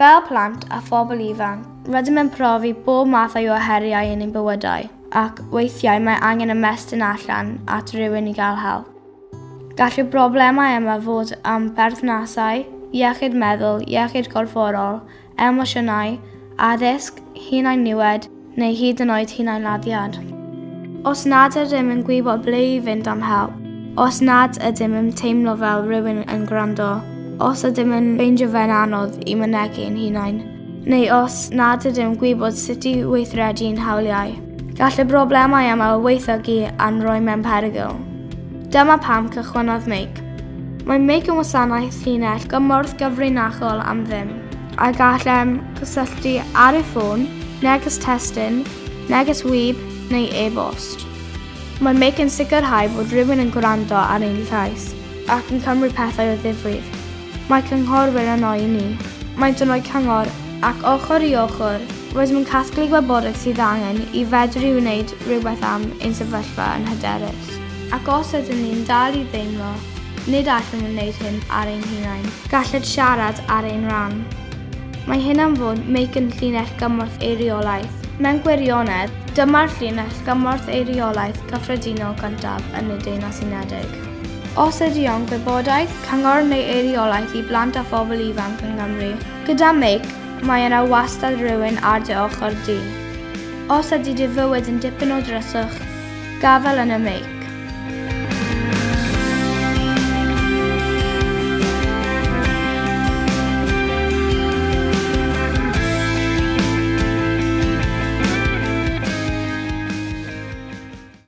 Fel plant a phobl ifanc, rydym yn profi bob mathau o heriau yn ein bywydau, ac weithiau mae angen ymestyn allan at rywun i gael help. Gall y broblemau yma fod am berthnasau, iechyd meddwl, iechyd corfforol, emosiynau, addysg, hunain niwed neu hyd yn oed hunainladdiad. Os nad ydym yn gwybod ble i fynd am help, os nad ydym yn teimlo fel rhywun yn gwrando, os ydym yn ffeindio fe'n anodd i mynegi ein hunain, neu os nad ydym yn gwybod sut i weithredu ein hawliau. Gall y broblemau yma weithiogi a'n rhoi mewn perygl. Dyma pam cychwynnodd Meic. Mae Meic yn wasanaeth llinell gymorth gyfrinachol am ddim, a gallem cysylltu ar y ffôn, neges testun, neges wib neu e-bost. Mae Meic yn sicrhau bod rhywun yn gwrando ar ein llais ac yn cymryd pethau o ddifrif. Mae cynghorwyr yno i ni. Maent yn rhoi cyngor ac ochr i ochr, rydym yn casglu gwybodaeth sydd angen i fedru wneud rhywbeth am ein sefyllfa yn hyderus. Ac os ydym ni'n dal i deimlo, nid allwn wneud hyn ar ein hunain. Galled siarad ar ein rhan. Mae hyn am fod Meic yn llinell gymorth eiriolaeth. Mewn gwirionedd, dyma'r llinell gymorth eiriolaeth gyffredinol gyntaf yn y Deyrnas Unedig. Os ydy o'n gwybodaeth, cyngor neu eiriolaeth i blant a phobl ifanc yng Nghymru, gyda Meic, mae yna wastad rhywun ar dy ochr di. Os ydy dy fywyd yn dipyn o dryswch, gafel yn y Meic.